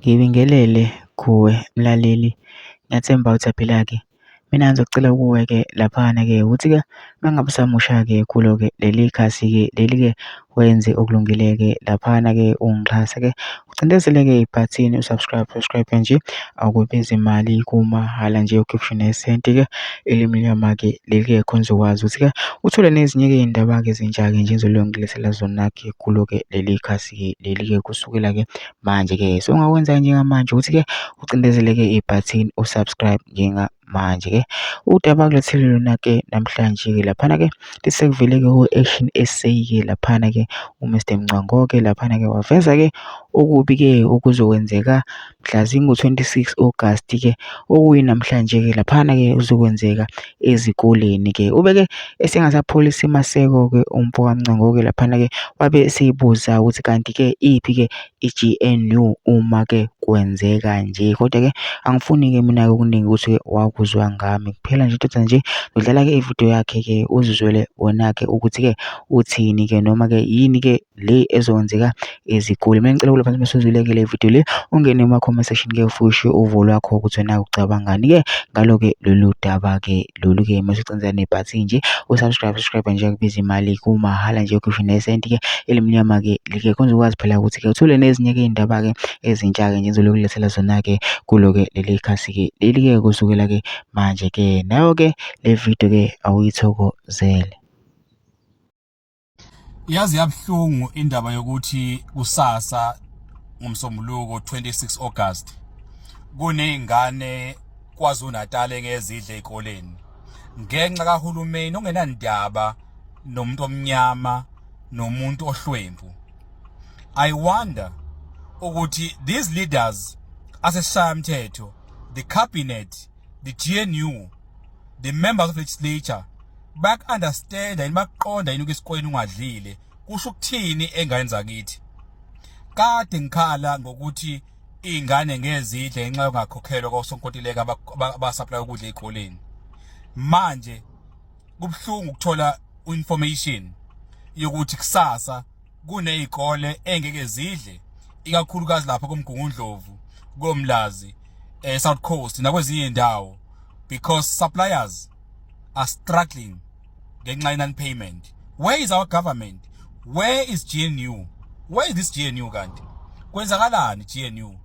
Ngibingelele kuwe mlaleli, ngiyathemba ukuthi uyaphila-ke. Mina ngizocela kuwe-ke laphana-ke ukuthi-ke uma ngabe usamusha-ke kulo-ke leli khasi-ke leli-ke wenze okulungile-ke laphana-ke ungixhase-ke ucindezele-ke ibhathini u-subscribe, subscribe nje akubizi mali kumahhala nje ukhiphe nesenti-ke elimnyama-ke leli-ke khona uzokwazi ukuthi-ke uthole nezinye-ke iy'ndaba-ke ezintsha-ke nje engizoloku ngilethela zona-ke kulo-ke leli khasi-ke leli-ke kusukela-ke manje-ke. So ongakwenza njengamanje ukuthi-ke ucindezeleke ibhathini u-subscribe njengamanje-ke. Udaba akulethele lona-ke namhlanje-ke laphana-ke lisekuvele-ke ku-Action SA-ke laphana-ke u-Mr Mncwango-ke laphana-ke waveza-ke okubi-ke okuzokwenzeka mhla zingu-26 August-ke okuyinamhlanje-ke laphana-ke kuzokwenzeka ezikoleni-ke. Ube-ke esengasapholisi maseko-ke umfo kaMncwango-ke laphana-ke wabe eseyibuza ukuthi kanti-ke iphi-ke i-G_N_U uma-ke kwenzeka nje. Kodwa-ke angifuni-ke mina-ke okuningi ukuthi-ke wakuzwa ngami kuphela nje ndoda nje ngidlala-ke ividiyo yakhe-ke uzizwele wena-ke ukuthi-ke uthini-ke noma-ke yini-ke le ezokwenzeka ezikoleni. Mina ngicela ukula phansi mase uzwile-ke le video le ungene kuma-comment section ke ufike uvo lwakho ukuthi wena ucabangani-ke ngalo-ke lolu daba-ke lolu-ke mase ucindezela nebhathini nje u-subscribe subscribe nje kubiza imali kumahhala nje ukhishwe nesenti-ke elimnyama-ke like khona uzokwazi phela ukuthi-ke uthole nezinye-ke iy'ndaba-ke ezintsha-ke nje engizokulethela zona-ke kulo-ke leli khasi-ke leli-ke kusukela-ke manje-ke nayo-ke le video-ke awuyithokozele. Yazi yabuhlungu indaba yokuthi kusasa ngomsombuluko 26 August kunezingane KwaZulu-Natal engezidle ezikoleni ngenxa kahulumeni ongenandaba nomuntu omnyama nomuntu ohlwempu. I wonder ukuthi these leaders aseshaya mthetho, the cabinet, the GNU, the members of legislature bayaku-understanda yini, bakuqonda yini ukuthi esikoleni ungadlile kusho ukuthini enganeni zakithi. Kade ngikhala ngokuthi iy'ngane ngezidle ngenxa yokungakhokhelwa kosonkontileka abasupply ukudla ey'koleni. Manje kubuhlungu ukuthola information yokuthi kusasa kuney'kole engeke zidle, ikakhulukazi lapha koMgungundlovu, koMlazi, e-South Coast nakwezinye iy'ndawo because suppliers are struggling ngenxa ye-non-payment. Where is our government? Where is GNU? Where is this GNU kanti? Kwenzakalani GNU?